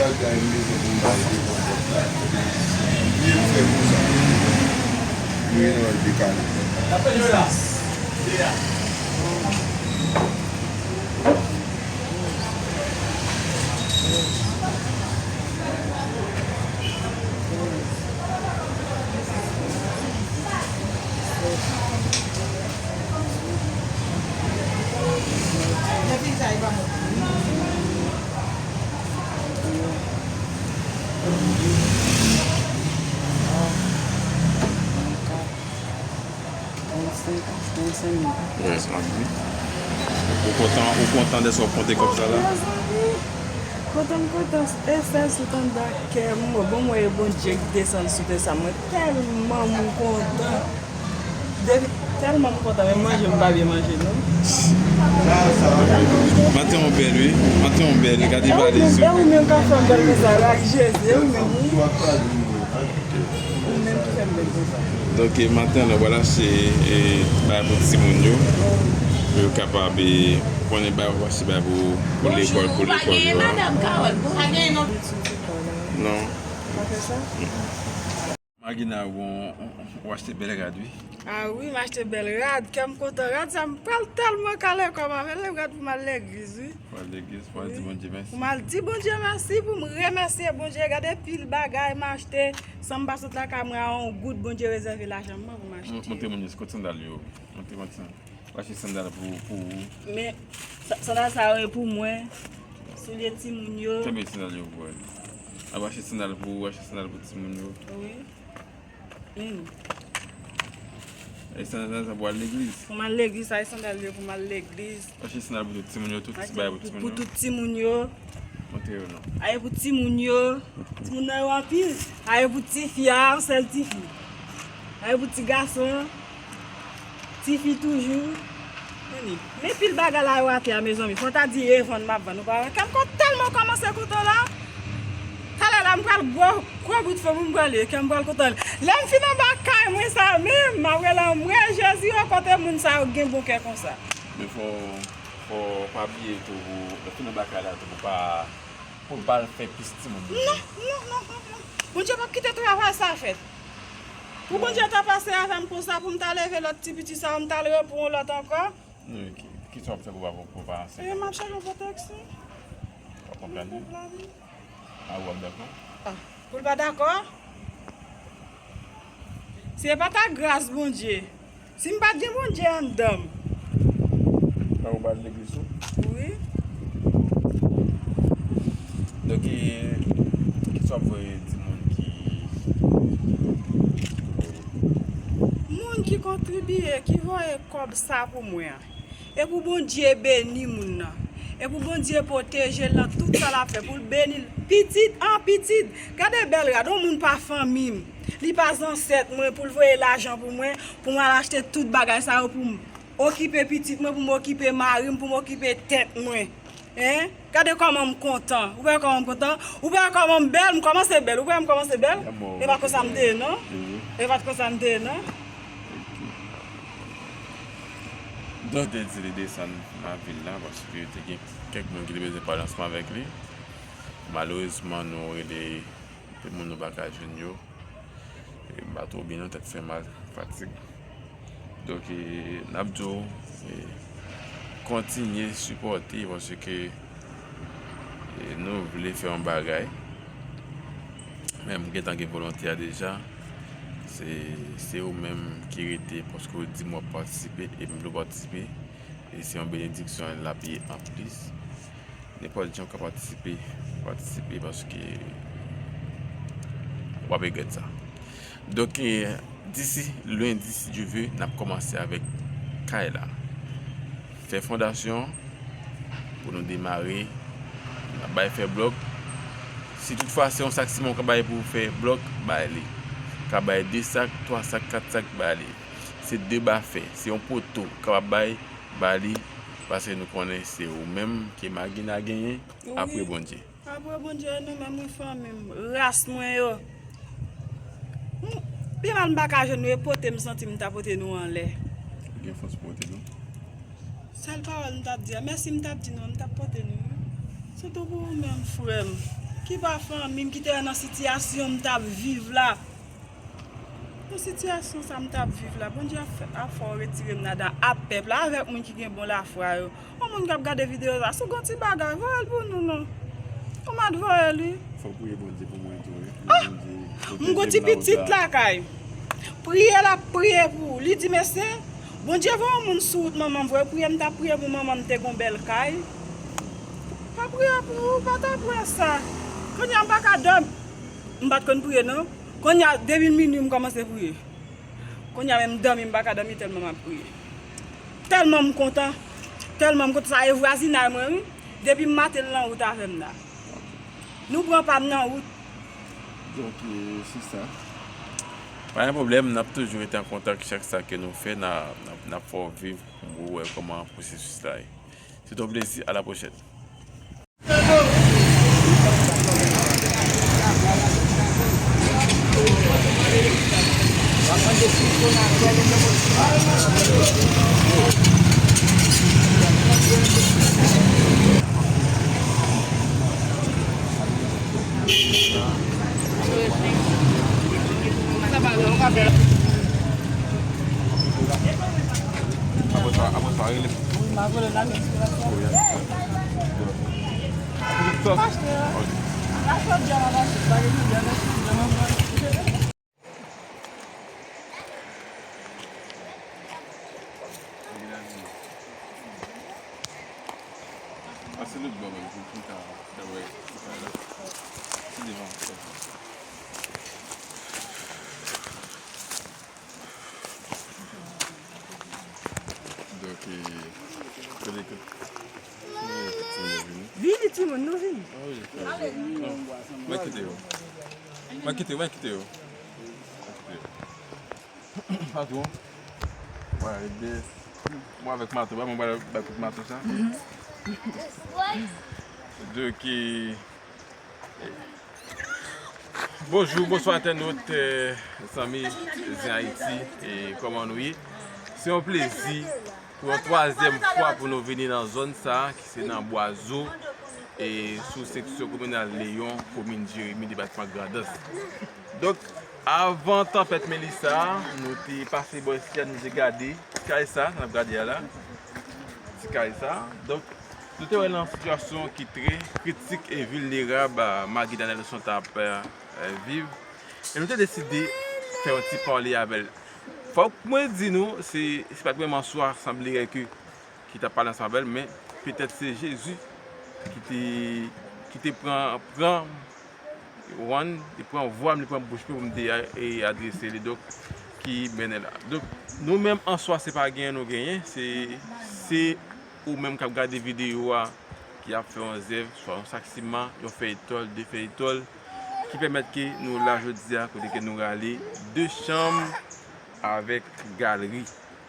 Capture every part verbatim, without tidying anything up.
Bagay m bezwen pou m bay li konpòt la. Li m fè konsa. Li rele w dekale. Yes, anvi. Ou kontan, ou kontan de sa w konte kòb sa la? Mezanmi, kontan m kontan, e sèl sou tanda kè m, bon, mwen e Bondye ki desann sou tè sa, mwen tèlman m kontan. Depi, tèlman m kontan, men manje m pa byen manje, non. Maten an bèl, wi. Maten an bèl, gade valiz yo. E ou menm ka fè m bèl konsa, la, Jezi, e ou menm, wi. Ou menm ki fè m bèl konsa. Donk, e, maten an, nou pral achte, e, bagay pou timoun yo, pou yo kapab, e, konnen bagay, pou achte bagay pou, pou lekòl, pou lekòl yo a. Non. Pa fè sa? Magina, bon, ou achte bèl rad, wi. A wi, m achte bèl rad, kè m kontan. Rad sa, m pral tèlman kale kò m avè l, rad pou m al legliz, wi. Pou al legliz, pou al di Bondye mèsi. Pou m al di Bondye mèsi, pou m remèsye Bondye. Gade pil bagay m achte, san m pa sot lakay mwen a yon goud, Bondye rezève lajan mwen pou m achte. Montre moun yo, kot sandal yo. Montre, montre. Ou achte sandal pou, pou ou. Men, sa- sandal sa yo e pou mwen. Soulye timoun yo. Kenbe sandal yo pou wè. Ap achte sandal pou ou, achte sandal pou timoun yo. Wi. Mm. E sandal sa pou al legliz. Pou m al legliz, sa e sandal yo pou m al legliz. Achte sandal pou tout timoun yo, tout ti bagay pou timoun yo. Pou tout timoun yo. Montre yo non. Aye pou timoun yo. Timoun nan yo anpil. Aye pou tifi a, yon sèl tifi. Aye pou ti gason. Tifi toujou. Tande. Men pil bagay la yo atè a, mezanmi. Fò ta di e vann m ap vann. Ou pa wè? Kè m kontan tèlman kòmanse kontan la. Talè la, m pral gwo, gwo bout fanm, m pral ye. Kè m pral kontan. Lè m fin anba kay mwen sa menm, m ap rele anmwe Jezi, o kote moun sa yo gen bon kè konsa. Men fò, fò pa bliye tou, pou lè fin anba kay la tou, pou pa, pou pa al fè pis timoun. Non, non, non, non, non. Bondye p ap kite travay sa fèt. Pou Bondye ta pase avè m konsa, pou m ta leve lòt ti piti sa, m ta al repon lòt ankò. Wi, ki, kisa w ap fè pou pa, pou pa ansent? E, m ap chèche yon pwoteksyon. W ap pran plani? M ap pran plani. A, ou ap dakò? A, pou l pa dakò? Si e pa ta gras Bondye, si m pa t gen Bondye anndan m. Sa ou ba l legliz ou? Wi. Donk, e, kisa w ap voye di moun ki... Moun ki kontribiye, ki voye kòb sa pou mwen an. E pou Bondye beni moun nan. E pou Bondye pwoteje l nan tout sa l ap fè. Pou l beni l pitit an pitit. Gade bèl rad, yon moun pa fanmi m. Li pa zansèt mwen pou l voye lajan pou mwen, pou m al achte tout bagay sa yo pou m okipe pitit mwen, pou m okipe mari m, pou m okipe tèt mwen. Hein? Gade kòman m kontan. Ou pa wè kòman m kontan? Ou pa wè kòman m bèl? M kòmanse bèl. Ou pa wè m kòmanse bèl? E pa konsa m te ye, non? E pa t konsa m te ye, non? Donk, te di li desann nan vil la, paske te gen kèk moun ki te bezwen pale ansanm avèk li. Malerezman, nou rele moun nou pa ka jwenn yo. E, m pa twò byen non, tèt fè mal, fatig. Donk, e, n ap di w, e, kontinye sipòte, paske, e, nou vle fè yon bagay. Men m gentan gen volonte a deja. Se, se ou menm ki rete paske w di m w ap patisipe e m vle w patisipe. E se yon benediksyon l ap ye anplis. Nenpòt jan w ka patisipe, patisipe paske w ap regrèt sa. Donk, e, disi lendi, si Dye ve, n ap kòmanse avèk kay la. Fè fondasyon pou nou demare. N ap bay fè blòk. Si toutfwa se yon sak siman w ka bay pou fè blòk, bay li. Ka bay de sak, twa sak, kat sak, bay li. Se de ba fè, se yon poto w kapab bay, bay li, paske nou konnen se ou menm ke Magina genyen, apre Bondye. Apre Bondye, nou menm, wi, fanmi m, ras mwen yo. Hmm, pi mal m pa ka jwenn nou, e pote m santi m ta pote nou anlè. Ou gen fòs pote nou? Sèl pawòl m t ap di a, mèsi m t ap di nou, m t ap pote nou, wi. Sitou pou ou menm, frè m, Ki pa fanmi m ki te nan sitiyasyon m t ap viv la. Nan sitiyasyon sa m t ap viv la, Bondye ap fè, ap fè w retire m ladan, ap pèp la, avèk moun ki gen bon lafwa yo. Yon moun k ap gade videyo sa, si w gen yon ti bagay, voye l pou nou non. Ou mèt voye l wi. Fò w priye Bondye pou mwen tou wi. Pou Bondye pwoteje m nan wout la. M gon ti pitit lakay. Priye l ap priye pou ou. Li di, mesye, Bondye voye yon moun sou wout manman m, voye priye m t ap priye pou manman m te gon bèl kay. Pa priye pou ou, pa t ap wè sa. Kounye a m pa ka dòmi. M pa t konn priye non. Kounye a depi minwi m kòmanse priye. Kounye a menm dòmi m pa ka dòmi tèlman m ap priye. Tèlman m kontan, tèlman m kontan, sa e vwazinay mwen wi. Depi m maten l nan wout avè m la. Nou pran pa m nan wout. Donk, e, se sa. Pa gen pwoblèm, n ap toujou rete an kontak chak sa ke nou fè, n a, n ap, n ap fè w viv pou w wè kòman pwosesis la ye. Se te yon plezi, à la prochaine. Apre sa, apre sa, rele m. Pase lòt bò, men, pou, pou ta, ta wè, ta wè la. Se devan, se devan. Donk, e, kote, kote, kote timoun yo vini? Vini, timoun, nou vini. Ah wi, frè, non. Mwen kite yo. Mwen kite, mwen kite yo. Mwen kite yo. Patwon. Mwen ede. Mwen avèk mato, ba mwen bay, bay kout mato sa. Donk, e, bonjou, bonswa entènot, e, zanmi Zen Ayiti, e kòman nou ye? Se yon plezi pou yon twazyèm fwa pou nou vini nan zòn sa a, ki se nan Bwazo, e sou seksyon kominal Leyon, komin Jeremi, depatman Grandans. Donk, avan tanpèt Melissa, nou te pase bò isi a, nou te gade ti kay sa, n ap gade a la. Ti kay sa. Donk, nou te wè nan sitiyasyon ki trè kritik e vilnerab, a, Magida Nelson t ap, e, viv. E nou te deside fè yon ti pale avè l. Fòk mwen di nou, se, se pa t vrèman swa, sanblere ke, ki t ap pale ansanm avè l, men petèt se Jezi ki te, ki te pran, pran Wan, li pran vwa m, li pran bouch mwen pou m te a-, e adrese li, donk, ki mennen la. Donk, nou menm an swa, se pa genyen nou genyen, se, se ou menm k ap gade videyo a, ki ap fè yon zèv, swa yon sak siman, yon fèy tòl, de fèy tòl, ki pèmèt ke nou la jodi a, kote ke nou rale de chanm avèk galri.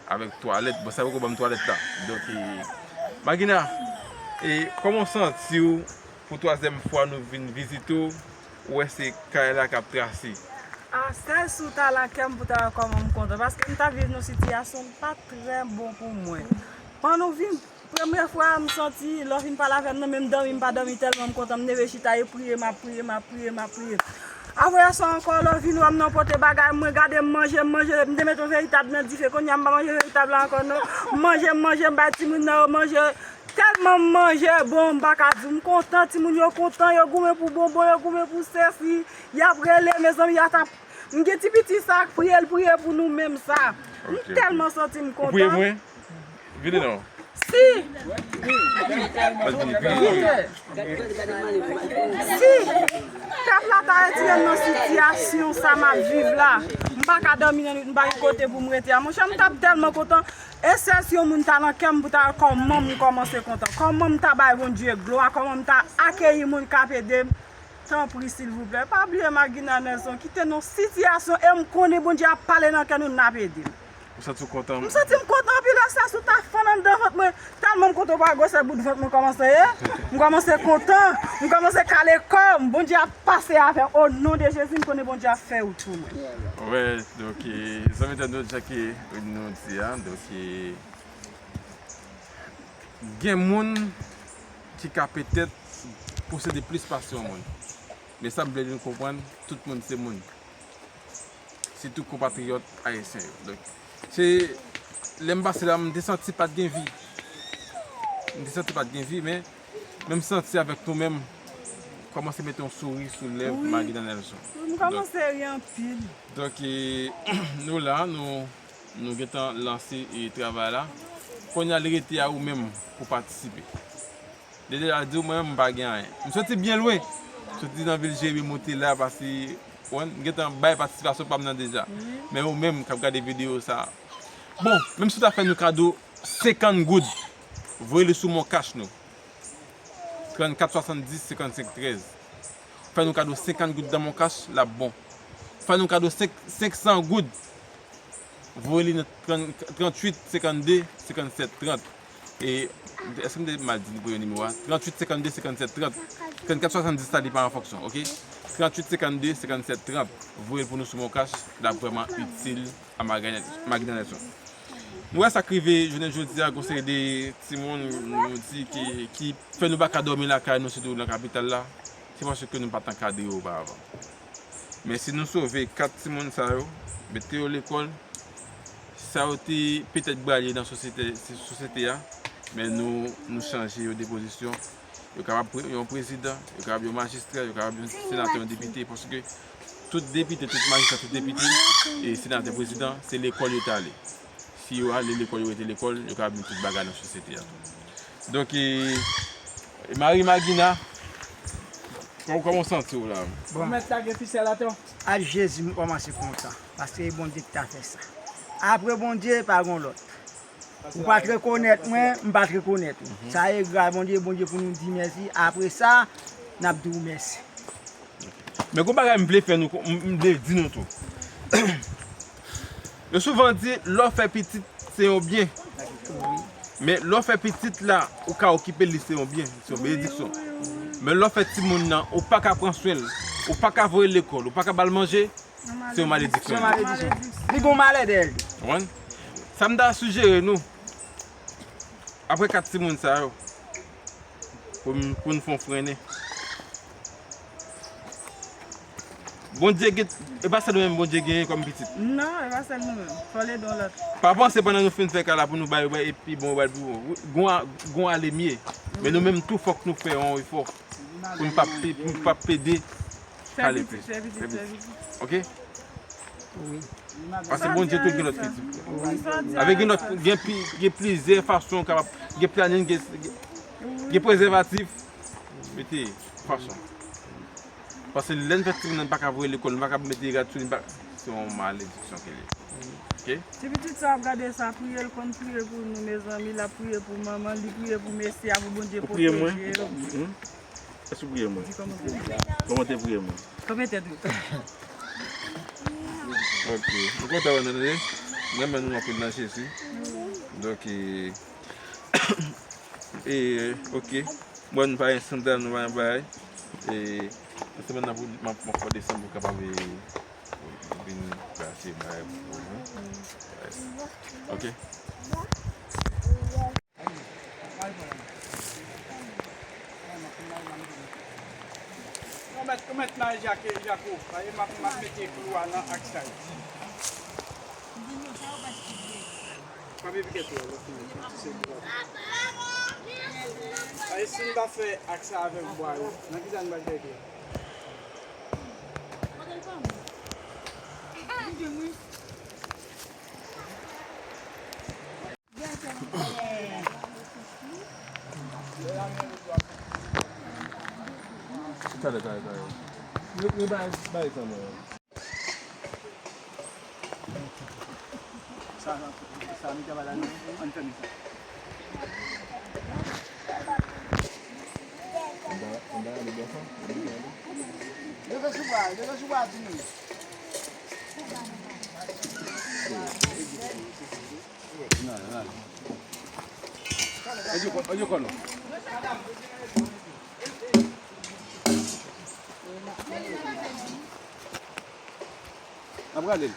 Avèk twalèt. Bon, sa poko ban m twalèt la. Donk, e, Magina, e, kòman w santi w pou twazyèm fwa nou vin vizite w, ou wè se kay la k ap trase? A, sèl si w ta nan kè m pou ta wè kòman m kontan, paske m t ap viv nan sitiyasyon ki pa t trè bon pou mwen. Pandan w vin, premye fwa m santi, lè w vin pale avè m nan, menm dòmi m pa dòmi tèlman m kontan, m leve chita e priye, m ap priye, m ap priye, m ap priye. Apre sa ankò, lè w vin wè m nan pote bagay, mwen gade m manje, m manje, m te mete yon veritab nan dife, kounye a m pa manje veritab la ankò non. M manje, m manje, m bay timoun nan yo manje. Tèlman m manje bon, m pa ka di w, m kontan, timoun yo kontan, yo goumen pou bonbon, yo goumen pou sesi, y ap rele, mezanmi, y ap, m gen ti piti sa k priye, l priye pou nou menm sa. M tèlman santi m kontan. Ou priye pou mwen? Vini non. Si! Si! Pèp la ta retire m nan sitiyasyon sa m ap viv la. M pa ka dòmi nan nwit, m pa gen kote pou m rete a. Monchè, m t ap tèlman kontan. E sèl si yon moun ta nan kè m pou ta wè kòman m kòmanse kontan. Kòman m ta bay Bondye glwa, kòman m ta akeyi moun k ap ede m. Tanpri, silvouplè, pa bliye Magina Nelson, ki te nan sitiyasyon e m konnen Bondye ap pale nan kè nou, n ap ede m. Ou santi w kontan? M santi m kontan anpil, e sa sou ta fann anndan vant mwen. Tèlman m kontan pa gwosè bout vant mwen kòmanse ye. M kòmanse kontan, m kòmanse kale kò m. Bondye ap pase avè m. O non de Jezi, m konnen Bondye ap fè wout pou mwen. Wè, donk, e, zanmi entènot, jan ke nou di a, donk, e, gen moun ki ka petèt posede plis pase yon moun. Men sa m vle nou konprann, tout moun se moun. Sitou konpatriyòt ayisyen yo. Donk, se lè m pase la, m te santi pa t gen vi. M te santi pa t gen vi, men, men m santi avèk nou menm, kòmanse mete yon souri sou lèv Magina Nelson. Wi, m kòmanse ri anpil. Donk, e, nou la, nou, nou gentan lanse, e, travay la. Kounye a, li rete a ou menm pou patisipe. Deja di w, mwen menm, m pa gen anyen. M soti byen lwen. M soti nan vil Jere, monte la, pase, w konprann, m gentan bay patisipasyon pa m nan deja. Men ou menm k ap gade videyo sa a. Bon, menm si w ta fè nou kado senkant goud, voye li sou Mon Cash nou. Trannkat swasanndis senkannsenk trèz. Fè nou kado senkant goud nan Mon Cash, l ap bon. Fè nou kado senk, senk san goud. Voye li nan trant, tranntuit senkannde senkannsèt trant. E, èske m te mal di premye nimewo a? Tranntuit senkannde senkannsèt trant. Trannkat swasanndis la, li pa an fonksyon, oke? Tranntuit senkannde senkannsèt trant. Voye l pou nou sou Mon Cash, l ap vrèman itil a Magina Nelson. Nou wè sa k rive jounen jodi a, gon seri de timoun, nou di ki, ki fè nou pa ka dòmi lakay nou, sitou nan kapital la, se paske nou pa t ankadre yo oparavan. Men si nou sove kat timoun sa yo, mete yo lekòl, sa yo te petèt bwale nan sosyete, sosyete a, men nou, nou chanje yo de pozisyon. Yo kapab pre-, yon prezidan, yo kapab yon majistra, yo kapab yon senatè, yon depite, paske tout depite, tout majistra, tout depite, e senatè, prezidan, se lekòl yo t ale. Si yo ale lekòl, yo rete lekòl, yo kapab met tout bagay nan sosyete a tou. Donk, e, e Marie Magina, kòman, kòman w santi w la? Bon. Mèt la gen fisèl atò. Ak Jezi, m kòmanse kontan, paske e Bondye ki ta fè sa. Apre Bondye, pa gon lòt. Ou pa t rekonèt mwen, m pa t rekonèt ou. Sa e gras Bondye, Bondye pou nou di mèsi. Apre sa, n ap di w mèsi. Men gon bagay m vle fè nou, m, m vle di nou tou. Yo souvan di, lè w fè pitit, se yon byen. Men lè w fè pitit la, ou ka okipe li, se yon byen, se yon benediksyon. Men lè w fè timoun nan, ou pa ka pran swen l, ou pa ka voye l lekòl, ou pa ka ba l manje, se yon malediksyon. Se yon malediksyon. Li gon malè dèyè l. Konprann? Sa m ta sijere nou, apre kat timoun sa yo, pou n, pou n fè yon frennen. Bondye gen, e pa sèl nou menm Bondye genyen kòm pitit. Non, e pa sèl nou menm. Fò l ede yon lòt. Pa panse pandan nou fin fè kay la pou nou bay, bay, epi bon, bay pou bon. Gon a, gon ale mye. Men nou menm tou fòk nou fè yon efò. Pou n pa pe-, pou n pa pede. Fè pitit, fè pitit, fè pitit. Oke? Wi. Paske Bondye tou gen lòt pitit. Avè gen lòt, gen pi, gen plizyè fason kapab, gen planin, gen, gen, gen prezèvatif. Mete fason. Paske lè n fè timoun nan pa ka voye lekòl, n pa ka mete rad sou li, n pa, se yon malediksyon ke li ye. Oke? Ti pitit sa ap gade sa, priye, l konn priye pou nou, mezanmi, l ap priye pou manman l, li priye pou mesye a, pou Bondye pwoteje yo. Èske w priye mwen? Kòman w te priye mwen? Kòman tèt ou? Ok. Nou kontan wè nou, tande? M renmen nou anpil nan Jezi. Donk, e, e, ok. Mwen, nou pa gen sandal, nou pa gen bagay. E, nan semèn nan, pou, m ap, m ap fè desann pou kapab, e, vin rache bagay pou nou. Yes. Ok. Ou mèt, ou mèt mare Jako, Jako, paske m ap, m ap mete klou a nan aks la. Pa pipiket ou a, w ap fini. Paske si m pa fè aks la avèk bwa yo, nan ki sa n pral fè klou? Talè, talè, talè. Yo, yo bay, bay sa mwen. Sa, sa, sa, mi travay la, non? Ann fèmen sa. Anba, anba, ale bò sa. Leve sou bwa, leve sou bwa, timoun. Odyo kò, odyo kò nou. N ap rale l.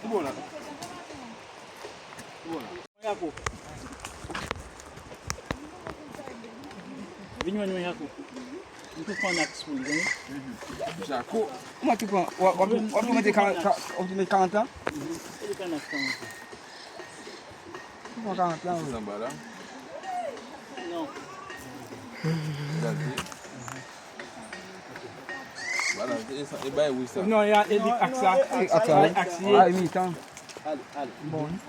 Ki bò la? Ki bò la? Yako. Vin jwenn mwen, Jako. M tou pran aks pou li, tande? Jako. Kòman tou pran? W ap tou mete karant lan? E li pran aks lan, monchè. Ou pran karant lan, wi. Anba la. Non. Gade. Bala, e sa, e bay wi sa. Non, e aks la. Aks la, wi. Aks A, e mitan. Ale, ale. Bon.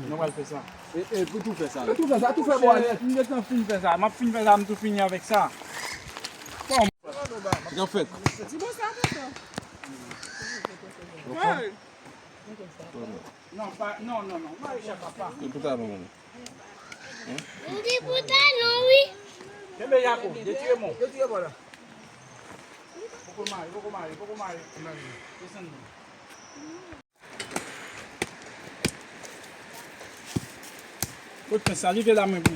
Nou pral fè sa. E, e, pou tou fè sa. Tou fè sa, tou fè bò a nèt. M gentan fin fè sa. M ap fin fè sa, m tou fini avèk sa. Ki k ap fèt? Non, pa, non, non, non. Mari chak papa. Li pou talon, mwen. M di pou talon, wi. Kenbe Jako, detire mwen. Detire bò la. Poko mare, poko mare, poko mare. Desann mwen. Kot pens la, leve la mwen pou.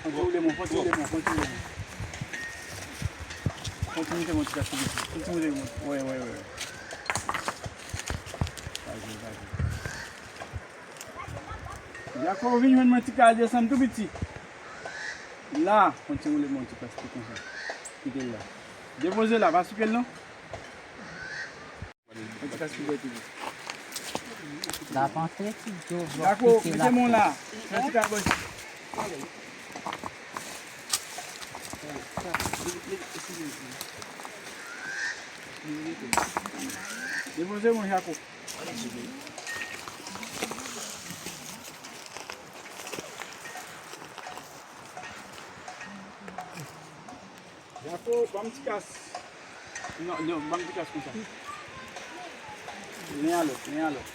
Kontinye lemon, kontinye lemon, kontinye lemon. Kontinye lemon ti kras kontinye lemon. Wè, wè, wè. Jako, vin jwenn mwen ti kal desann tou piti. La, kontinye lemon ti kras konsa. Kite l la. Depoze la, pa souke l non. Yon ti kras pou bwè tou. L ap antre ti djo vlòk Jako, mete men w la. Yon ti kras bwè. Depoze mwen Jako. Jako, ban m ti kas. Non, non, ban m ti kas konsa. Len a lòt, len a lòt.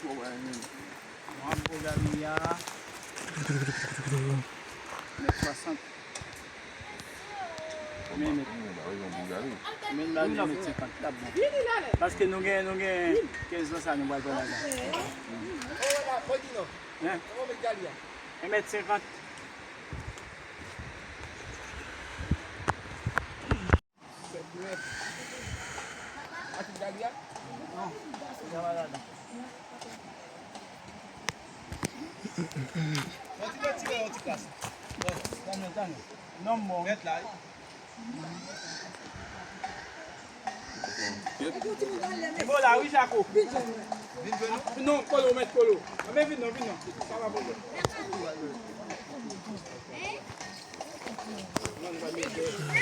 Mwen ap gwo gari a. Mèt swasant. Konbyen mèt? Men ba li mèt senkant, l ap bon. Paske nou gen, nou gen kenz nan sa nou pral pran ladan. Hein? Yon mèt senkant. Non, bon. Li bon la wi Jako. Non, Kolo, mèt Kolo. Anben vin non, vin non. Sa pa pwoblèm. Non, nou pa mete.